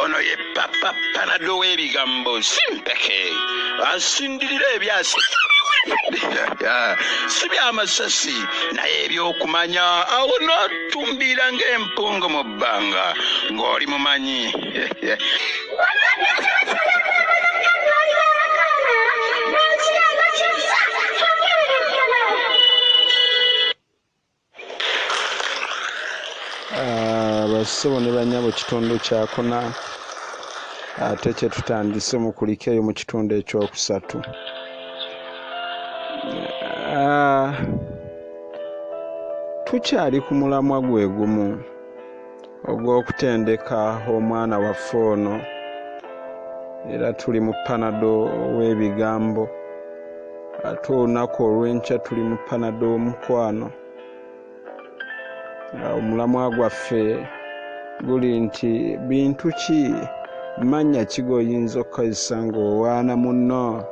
Ono ye Papa Panado w'ebigambo, simpeke asindirira ebyasi si byamasasi naye ebyokumanya, awo n'otumbiira ng'empungu mu bbanga ng'oli mumanyi. Bassebo ne bannyabo, kitundu kyakuna ate kye tutandise, mukulike eyo mu kitundu ekyokusatu. Tukyali ku mulamwa gwe gumu ogw'okutendeka omwana waffe ono, era tuli mu Panado w'ebigambo, ate olunaku olw'enkya tuli mu Panado w'omukwano. Omulamwa gwaffe guli nti bintu ki, mannya ki g'oyinza okukozesa ng'owaana munno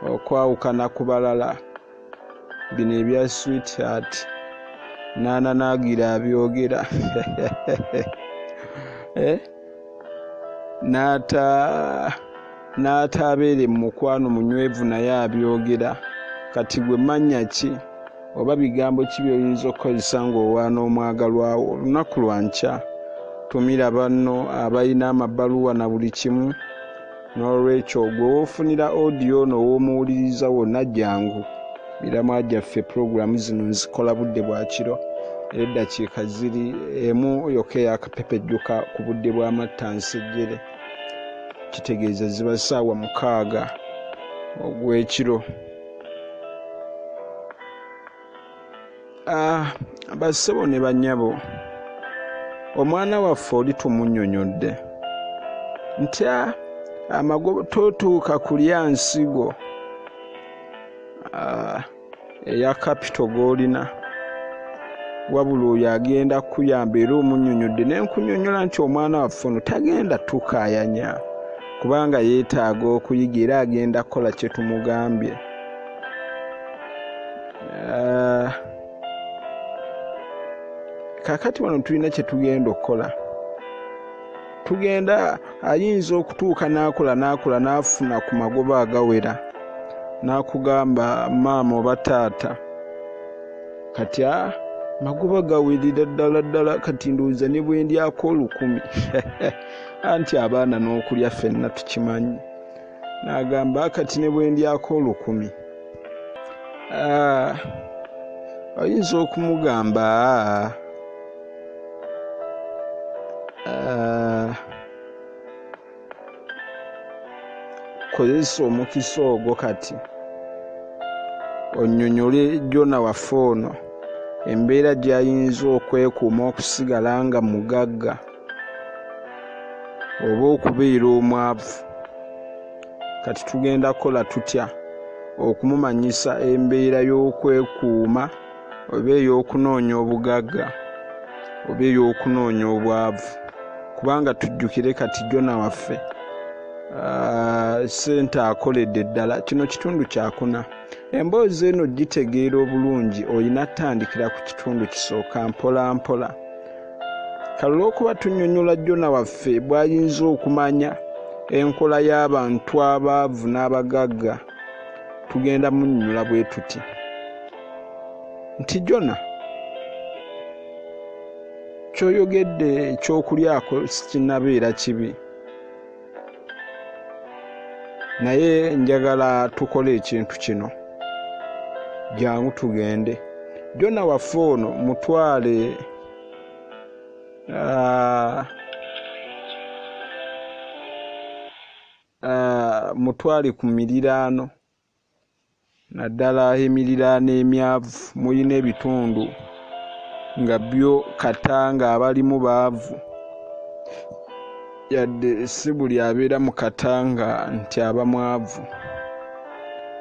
okwawukana ku balala? Bino ebya sweetheart naana naagira abyogera n'ataabeere mu mukwano munywevu naye abyogera. Kati gwe mannya ki oba bigambo ki by'oyinza okukozesa ng'owaana omwagalwawo? Olunaku lwa nkya tumira banno abalina amabaluwa na buli kimu. N'olwekyo gwe woofunira audio ono ow'omuwuliriza wonna, jangu miramwa gyaffe. Pulogulaamu zino nzikola budde bwa kiro, era eddakiika ziri 1 yokka eyakapepejjuka ku budde bw'amattansejjere, kitegeeza ziba ssaawa 6 ogw'ekiro. Bassebo ne bannyabo, omwana waffe oli tumunnyonnyodde nti amagoba totuuka kulya nsigo eya kapito g'olina, wabula oyo agenda kukuyamba. Era omunnyonnyodde ne nkunnyonnyola nti omwana waffe ono tagenda tukaayanya kubanga yeetaaga okuyiga, era agenda kukola kye tumugambye. Kaakati wano tulina kye tugenda okukola. Tugenda ayinza okutuuka n'akola n'akola n'afuna ku magoba agawera, n'akugamba maama oba taata, kati magoba gawerera ddala ddala, kati ndowooza ne bwe ndyako 1000. Anti abaana n'okulya ffenna tukimanyi. N'agamba kati ne bwe ndyako 1000. Oyinza okumugamba kozesa omukisa ogwo kati onnyonnyole Jona waffe ono embeera gy'ayinza okwekuuma okusigala nga mugagga oba okubeera omwavu. Kati tugenda kukola tutya okumumanyisa embeera y'okwekuuma oba ey'okunoonya obugagga oba ey'okunoonya obwavu? Kubanga tujjukire kati Jona waffe ssente akoledde ddala. Kino kitundu kyakuna. Emboozi eno gitegeera obulungi olina ttandikira ku kitundu kisooka mpola mpola. Kale olw'okuba tunnyonnyola Jona waffe bw'ayinza okumanya enkola y'abantu abaavu n'abagagga, tugenda munnyonnyola bwe tuti nti Jona, ky'oyogedde ekyokulyako sikinnabeera kibi, naye njagala tukole ekintu kino, jangu tugende. Jona waffe ono mutwale mutwale ku miriraano, naddala emiriraano emyavu. Mulina ebitundu nga byo kata nga abalimu baavu, yadde si buli abeera mu kata nga nti aba mwavu.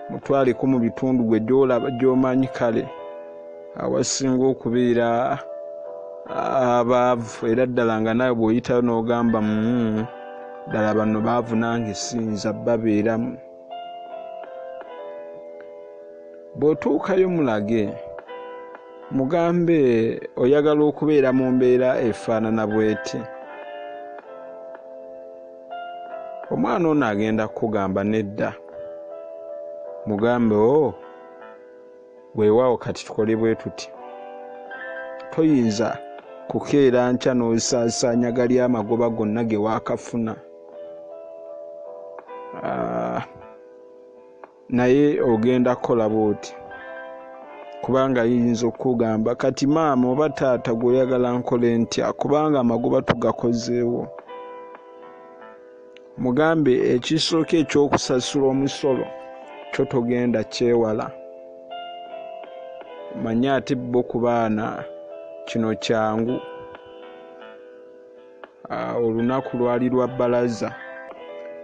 Mutwaleko mu bitundu gwe gy'omanyi kale awasinga okubeera abaavu, era ddala nga naawe bw'oyitayo n'ogamba ddala bano baavu nange siyinza babeeramu. Bw'otuukayo mulage, mugambe oyagala okubeera mu mbeera efaanana bw'eti. Omwana ono agenda kukugamba nedda. Mugambe, oo, weewaawo kati tukole bwe tuti. Toyinza kukeera nkya n'osaasaanya gali amagoba gonna ge waakafuna. Naye ogenda kukola bw'oti, kubanga ayinza okukugamba kati maama oba taata gw'oyagala nkole ntya, kubanga amagoba tugakozeewo. Mugambe ekisooka eky'okusasula omusolo kyo togenda kyewala. Manye ate bo ku baana kino kyangu. Olunaku lwali lwa bbalaza,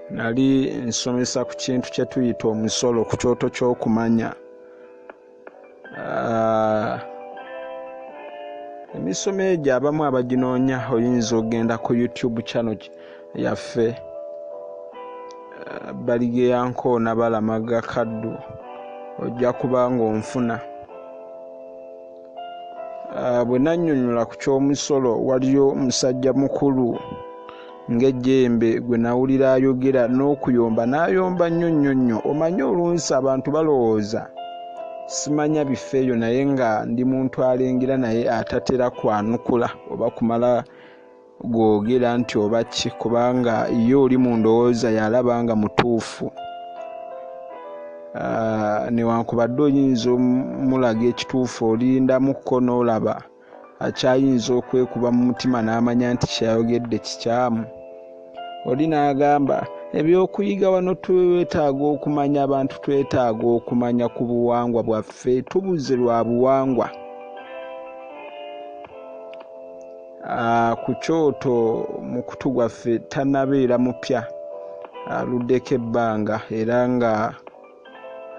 nali nsomesa ku kintu kye tuyita omusolo ku kyoto ky'okumanya. Emisomo egyo abamu abaginoonya oyinza okugenda ku YouTube channel yaffe, Baligeya Nkoona Balamaga Kaddu, ojja kuba ng'onfuna. Bwe nannyonnyola ku ky'omusolo, waliyo musajja mukulu ng'ejjembe gwe nawulira ayogera n'okuyomba, n'ayomba nnyo nnyo nnyo. Omanyi oluusi abantu balowooza simanya bifo ebyo, naye nga ndi muntu alengera naye atatera kwanukula oba kumala googera nti oba ki, kubanga ye oli mu ndowooza yalaba nga mutuufu. Newankubadde oyinza omulaga ekituufu, olindamukko n'olaba akyayinza okwekuba mu mutima n'amanya nti kyayogedde kikyamu. Oli n'agamba ebyokuyiga wano twetaaga okumanya, abantu twetaaga okumanya ku buwangwa bwaffe, tubuze lwa buwangwa. Ku kyoto mukutu gwaffe tannabeera mupya, aluddeko ebbanga era nga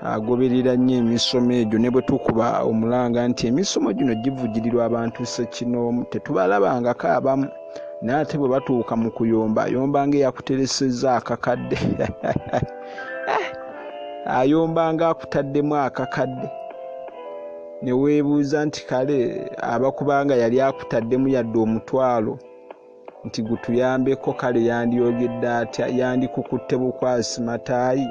agoberera nnyo emisomo egyo, ne bwe tukuba omulanga nti emisomo gino givugirirwa abantu ssekinoomu, tetubalabangako abamu, naye ate bwe batuuka mu kuyomba, ayomba ng'eyakuteresezza akakadde. Ayomba ng'akutaddemu akakadde, ne weebuuza nti kale abakubanga yali akutaddemu yadde omutwalo nti gutuyambeko, kale yandiyogedde atya, yandikukutte bukwasi mataayi.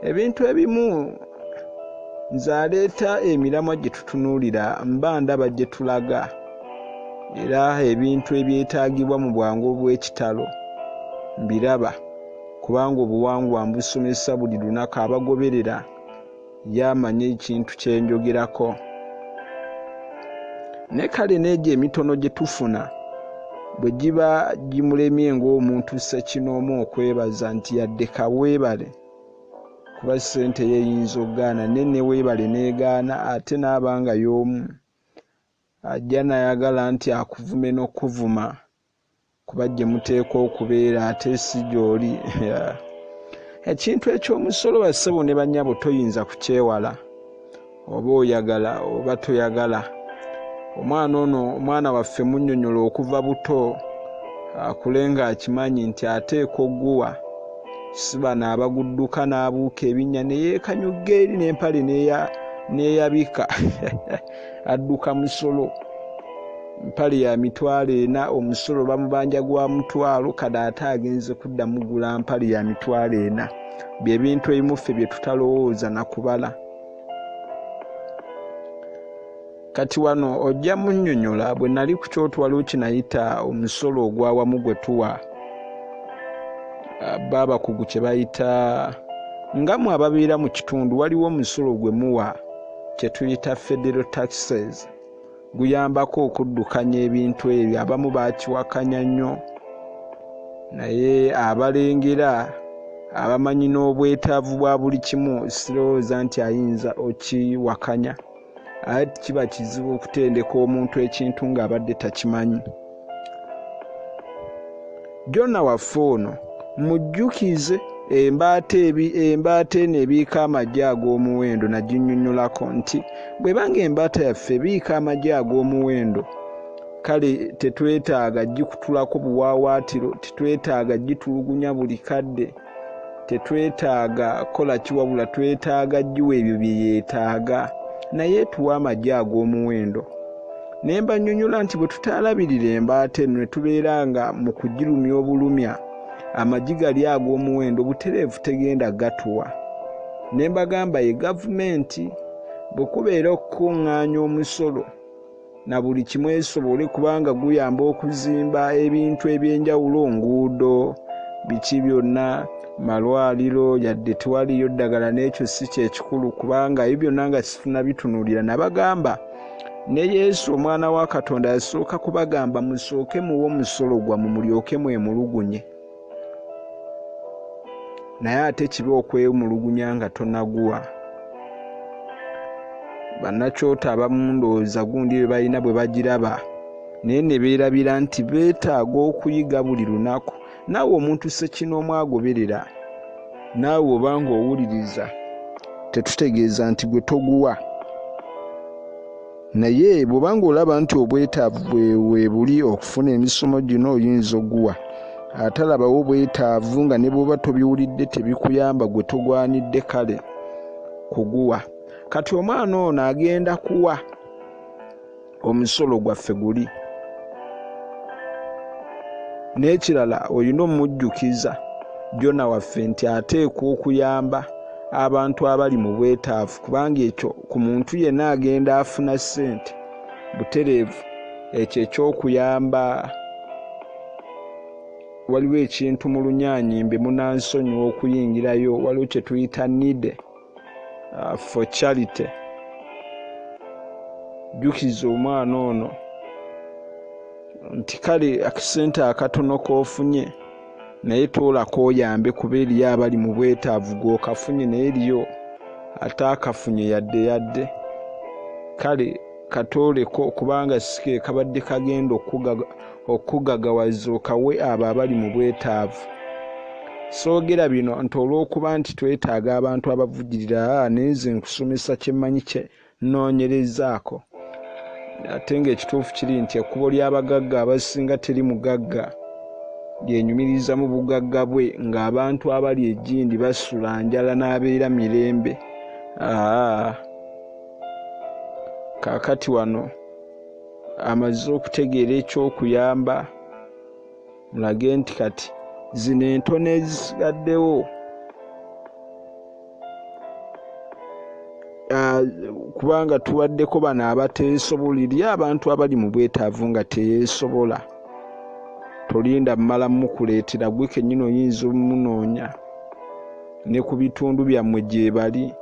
Ebintu ebimu nze aleeta emiramwa gye tutunuulira mba ndaba gye tulaga, era ebintu ebyetaagibwa mu bwangu obw'ekitalo mbiraba, kubanga obuwangwa mbusomesa buli lunaku. Abagoberera yamanya ekintu kye njogerako. Ne kale n'egyo emitono gye tufuna bwe giba gimulemye ng'omuntu ssekinoomu okwebaza nti yadde kaweebale, kuba ssente ye eyinza okugaana, ne neweebale n'egaana, ate n'aba nga y'omu ajja n'ayagala nti akuvume n'okuvuma, kuba gye muteekwa okubeera ate si gy'oli. Ekintu eky'omusolo bassebo ne bannyabo toyinza kukyewala, oba oyagala oba toyagala. Omwana ono, omwana waffe munnyonnyola okuva buto, akule ng'akimanyi nti ateekwa ogguwa, si bano abagudduka n'abuuka ebinnya ne yeekanyugga eri n'empale n'eyabika. Adduka musolo, mpale ya 400,000, omusolo bamubanja gwa 500,000, kale ate agenze kuddamu gula mpale ya 400,000. Bye bintu ebimu ffe bye tutalowooza na kubala. Kati wano ojja munnyonnyola, bwe nali ku kyoto waliwo kye nayita omusolo ogw'awamu gwe tuwa baabakugu kye bayita, nga mmwe ababeera mu kitundu waliwo omusolo gwe muwa kye tuyita federal taxes, guyambako okuddukanya ebintu ebyo. Abamu baakiwakanya nnyo, naye abalengera abamanyi n'obwetaavu bwa buli kimu sirowooza nti ayinza okiwakanya. Ate kiba kizibu okutendeka omuntu ekintu ng'abadde takimanyi. Jona waffe ono mujjukize embaata eno ebiika amagi ag'omuwendo, naginnyonnyolako nti bw'ebanga embaata yaffe ebiika amagi ag'omuwendo, kale tetwetaaga gikutulako buwaawaatiro, tetwetaaga gitulugunya buli kadde, tetwetaaga kola ki, wabula twetaaga giwa ebyo bye yeetaaga, naye tuwa amagi ag'omuwendo. Ne mbannyonnyola nti bwe tutaalabirira embaata eno ne tubeera nga mu kugirumya obulumya, Amagi gali ag'omuwendo butereevu tegenda gatuwa. Ne mbagamba ye gavumenti bwe kubeera okukuŋŋaanya omusolo na buli kimu esobole, kubanga guyamba okuzimba ebintu ebyenjawulo, nguudo, biki byonna, malwaliro, yadde tewaliyo ddagala, n'ekyo si kyekikulu, kubanga ebyo byonna nga situnabitunuulira. Nabagamba ne Yesu omwana wa Katonda yasooka kubagamba musooke muwe omusolo gwammwe mulyoke mwemulugunye. Naye ate kibi okwemulugunya nga tonaguwa. Bannakyoto abamu ndowooza gundi bye balina bwe bagiraba, naye ne beerabira nti beetaaga okuyiga buli lunaku. Naawe omuntu ssekinoomu agoberera, naawe obanga owuliriza, tetutegeeza nti gwe toguwa. Naye bw'obanga olaba nti obwetaavu bwe buli okufuna emisomo gino, oyinza oguwa. Atalabawo bwetaavu nga ne bw'oba tobiwulidde tebikuyamba, gwe togwanidde kale kuguwa. Kati omwana ono agenda kuwa omusolo gwaffe guli. N'ekirala olina omujjukiza Jona waffe nti ateekwa okuyamba abantu abali mu bwetaavu, kubanga ekyo ku muntu yenna agenda afuna ssente butereevu, ekyo eky'okuyamba. Waliwo ekintu mu Lunyaanyimbe munansonyiwa okuyingirayo, waliwo kye tuyita need for charity. Jjukiza omwana ono nti kale akasente akatono k'ofunye, naye toolako oyambe, kuba eriyo abali mu bwetaavu gw'okafunye, naye eriyo ate akafunye yadde yadde. Kale katooleko, kubanga si ke kabadde kagenda okukugagawaza, okawe abo abali mu bwetaavu. Soogera bino nti olw'okuba nti twetaaga abantu abavujjirira, naye nze nkusomesa kye mmanyi kye nnoonyerezaako. Ate ng'ekituufu kiri nti ekkubo ly'abagagga abasinga teri mugagga yenyumiriza mu bugagga bwe ng'abantu abali egindi basula njala n'abeera mirembe. Kaakati wano amaze okutegeera eky'okuyamba, mulage nti kati zino entono ezisigaddewo, kubanga tuwaddeko bano abateesobola, eri abantu abali mu bwetaavu nga teyeesobola. Tolinda mmala mukuleetera, gwe kennyini oyinza omunoonya ne ku bitundu byammwe gye bali.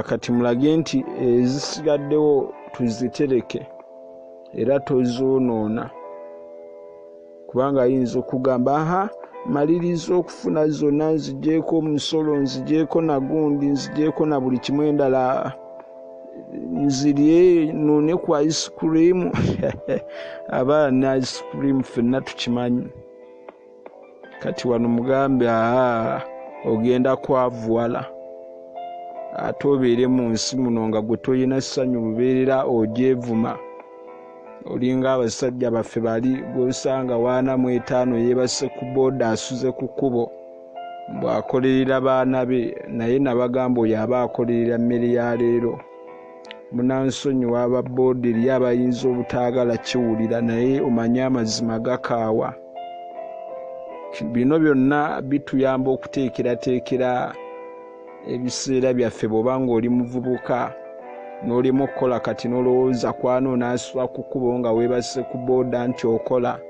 Kati mulage nti ezisigaddewo tuzitereke era tozoonoona, kubanga ayinza okugamba aha maliriza okufuna zonna, nzigyeko omusolo, nzigyeko na gundi, nzigyeko na buli kimu, endala nzirye none ku ice cream. Abaana ice cream ffenna tukimanyi. Kati wano mugambe aha ogenda kwavuwala, ate obeere mu nsi muno nga gwe toyina ssanyu lubeerera ogyevuma. Olinga abasajja baffe bali gw'osanga 45 yeebase ku booda asuze ku kkubo bw'akolerera baana be, naye nabagamba oyo aba akolerera mmere ya leero. Munansonyiwa aba booda eri abayinza obutaagala kiwulira, naye omanye amazima gakaawa. Bino byonna bituyamba okuteekerateekera ebiseera byaffe. Bw'oba ng'oli muvubuka n'olimu okukola kati n'olowooza kwano n'asula ku kkubo nga weebase ku booda nti okola,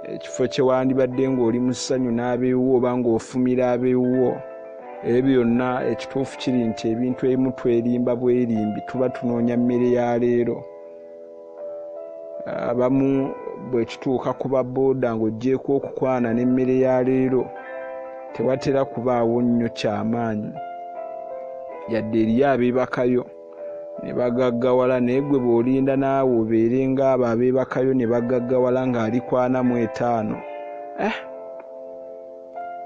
ekifo kye wandibadde ng'oli mu ssanyu n'abeewuwo oba ng'ofumira abeewuwo, ebyo byonna ekituufu kiri nti ebintu ebimu twerimba bwerimbi, tuba tunoonya mmere ya leero. Abamu bwe kituuka ku ba booda ng'oggyeeko okukwana n'emmere ya leero, tewatera kubaawo nnyo kyamaanyi, yadde eriyo abeebakayo ne bagaggawala, naye gwe bw'olinda naawe obeere ng'abo abeebakayo ne bagaggawala ng'ali ku 45.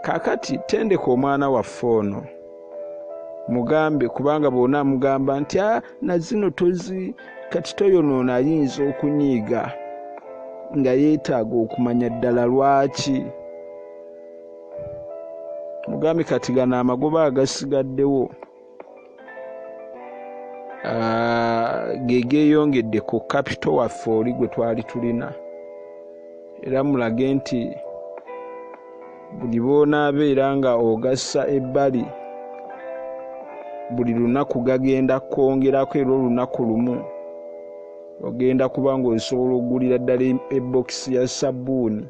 Kaakati tendeka omwana waffe ono, mugambe, kubanga bw'onaamugamba nti na zino tozi kati toyonoona, ayinza okunyiiga nga yeetaaga okumanya ddala lwaki. Mugambe kati gano amagoba agasigaddewo ge geeyongedde ku kapito waffe oli gwe twali tulina. Era mulage nti buli bw'onaabeera nga ogassa ebbali buli lunaku gagenda kwongerako, era olunaku lumu ogenda kuba ng'osobola okugulira ddala ebokisi ya sabbuuni.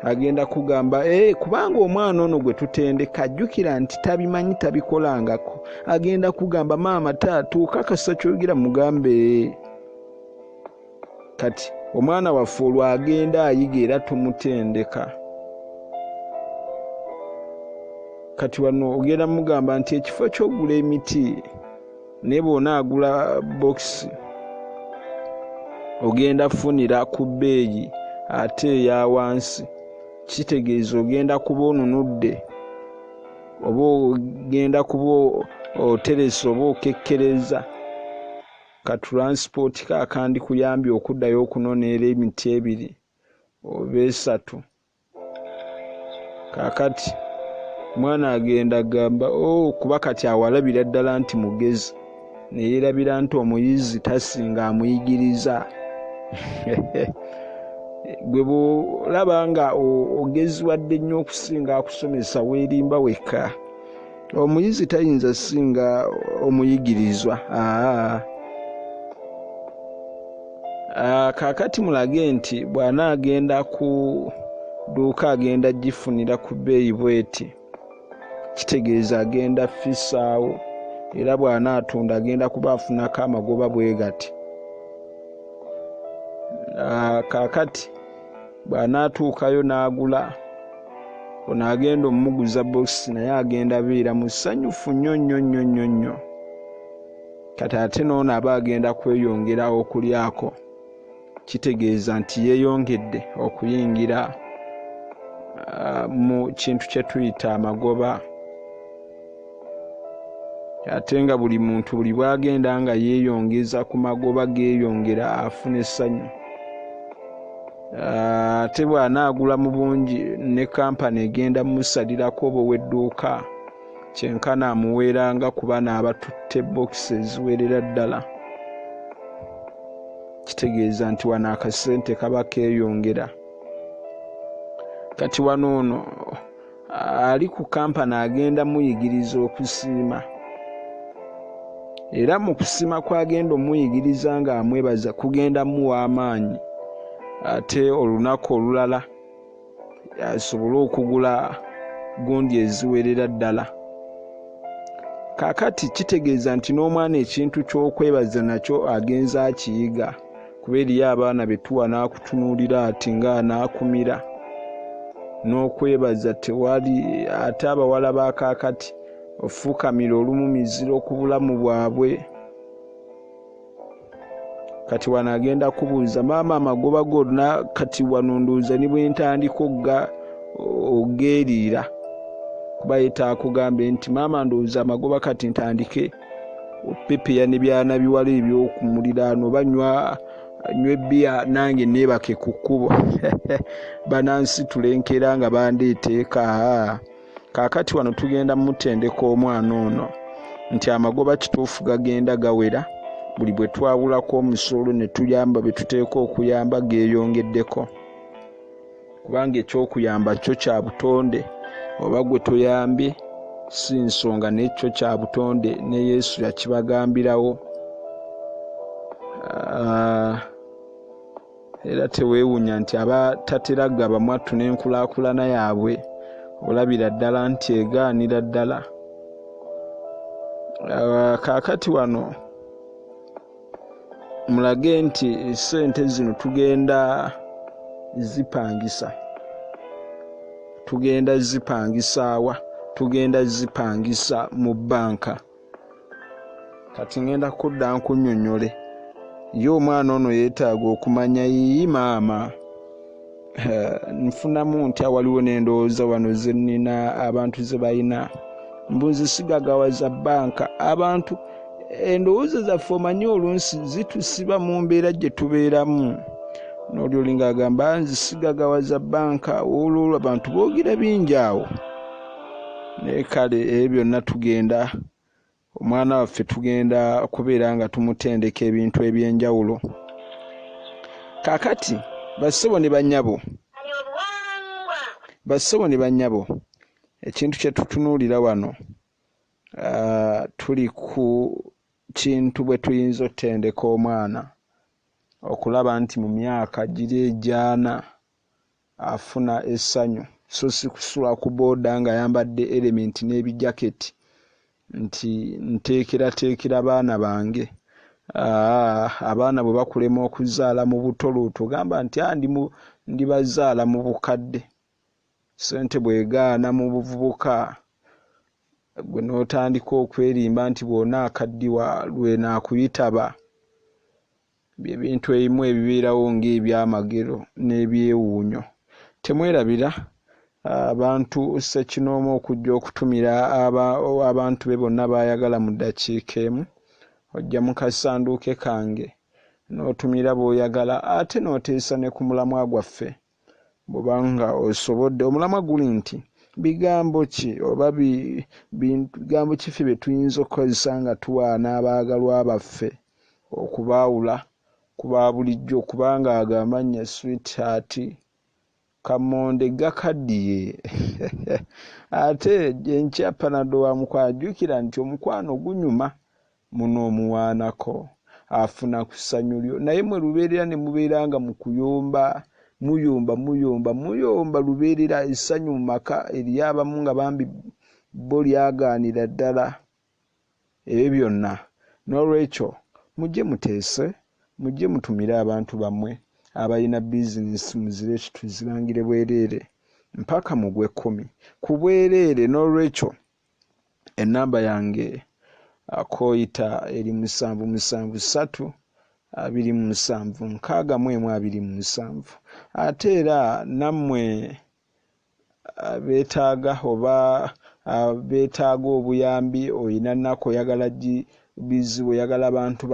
Agenda kugamba kubanga omwana ono gwe tutendeka ajjukira nti tabimanyi, tabikolangako. Agenda kugamba maama, taata, okakasa kyogera? Mugambe. Kati omwana waffe olwo agenda ayiga era tumutendeka. Kati wano ogenda mugamba nti ekifo ky'ogula emiti, naye bw'onaagula bokisi ogenda funira ku bbeeyi ate eya wansi. Kitegeeza ogenda kuba onunudde oba ogenda kuba oteresa oba okekkereza ka tulansipooti ka akandikuyambye okuddayo okunona era emiti 2 oba 3. Kaakati omwana agenda gamba kuba kati awalabira ddala nti mugezi, ne yeerabira nti omuyizi tasinga amuyigiriza. Gwe bw'olaba nga ogeziwadde nnyo okusinga akusomesa, weerimba wekka. Omuyizi tayinza singa omuyigirizwa. Kaakati mulage nti bw'anaagenda ku dduuka agenda gifunira ku bbeeyi bw'eti, kitegeeza agenda fissaawo, era bw'anaatunda agenda kuba afunako amagoba bwe gati. Kaakati bw'anaatuukayo n'agula, ono agenda omuguza bokisi naye agenda beera musanyufu nnyo nnyo nnyo nnyo nnyo. Kati ate n'ono aba agenda kweyongera okulyako, kitegeeza nti yeeyongedde okuyingira mu kintu kye tuyita amagoba. Ate nga buli muntu buli bw'agenda nga yeeyongeza ku magoba geeyongera afuna essanyu. Ate bw'anaagula mu bungi ne kampani egenda mmusalirako oba ow'edduuka kyenkana amuweeranga kuba n'abatutte bokisi eziwerera ddala. Kitegeeza nti wano akasente kaba keeyongera. Kati wano ono ali ku kampani agenda muyigiriza okusiima, era mu kusiima kw'agenda omuyigiriza ng'amwebaza kugenda muwa amaanyi ate olunaku olulala asobole okugula gundi eziwerera ddala. Kaakati kitegeeza nti n'omwana ekintu ky'okwebaza nakyo agenza akiyiga, kuba eriyo abaana be tuwa n'akutunuulira ati ng'anaakumira n'okwebaza tewali. Ate abawala ba kaakati ofuukamira olumu miziro ku bulamu bwabwe. Kati wano agenda kubuuza maama amagoba gonna, kati wano ndowooza ne bwe ntandika ogeeriira, kuba ye taakugambe nti maama ndowooza amagoba kati ntandike opepeya ne byana biwala eby'okumuliraano oba nywa ebbiya nange neebake ku kkubo banansitula enkeera nga bandeeta eka. Kaakati wano tugenda mutendeka omwana ono nti amagoba kituufu gagenda gawera, buli bwe twawulako omusolo ne tuyamba be tuteeka okuyamba geeyongeddeko, kubanga ekyokuyamba kyo kya butonde, oba gwe toyambye si nsonga, naye kyo kya butonde ne Yesu yakibagambirawo. Era teweewuunya nti abatatera gaba mwattu n'enkulaakulana yaabwe olabira ddala nti egaanira ddala. Kaakati wano mulage nti ssente zino tugenda zipangisa, tugenda zipangisa wa? Tugenda zipangisa mu bbanka. Kati ngenda kudda nkunnyonnyole. Ye omwana ono yeetaaga okumanya yii maama nfunamu ntya, waliwo n'endowooza wano ze nnina abantu ze balina mbu nze sigagawaza bbanka. Abantu endowooza zaffe omanyi oluusi zitusiba mu mbeera gye tubeeramu, n'oli olinga agamba nze sigagawaza bbanka, olwo abantu boogera bingi awo. Naye kale ebyo byonna tugenda omwana waffe tugenda kubeera nga tumutendeka ebintu ebyenjawulo. Kaakati Bassebo ne bannyabo, bassebo ne bannyabo, ekintu kye tutunuulira wano, tuli ku kintu bwe tuyinza ottendeka omwana okulaba nti mu myaka giri egy'ana afuna essanyu, so si kusula ku booda ng'ayambadde erementi n'ebijaketi nti nteekerateekera baana bange. Abaana bwe bakulema okuzaala mu buto luutu ogamba nti ndibazaala mu bukadde. Ssente bw'egaana mu buvubuka ggwe n'otandika okwerimba nti bw'onaakaddiwa lw'enaakuyitaba. Bye bintu ebimu ebibeerawo ng'ebyamagero n'ebyewuunyo. Temwerabira abantu ssekinoomu okujja okutumira abantu be bonna b'ayagala mu ddakiika emu. Ojja mu kasanduuke kange n'otumira b'oyagala ate n'oteesa ne ku mulamwa gwaffe bw'oba nga osobodde. Omulamwa guli nti bigambo ki oba bigambo ki ffe bye tuyinza okukozesa nga tuwaana abaagalwa baffe okubaawula ku ba bulijjo, kubanga ago amannya sweetheart, kammonde gakaddiye. Ate enkya Panadol wa mukwano, jjukira nti omukwano gunyuma, munoomuwaanako afuna ku ssanyu lyo, naye mmwe lubeerera ne mubeera nga mu kuyomba, muyomba muyomba muyomba lubeerera. Essanyu mu maka eriyo abamu nga bambi bo lyagaanira ddala ebyo byonna. Noolwekyo mujje muteese, mujje mutumire abantu bammwe abalina bizinensi muzireete tuzirangire bwereere mpaka mu gw'ekkumi ku bwereere. Noolwekyo ennamba yange k'oyita eri 773 27 61 27. Ate era nammwe abeetaaga oba abeetaaga obuyambi, olina nnaku oyagala bizibu, oyagala bantu.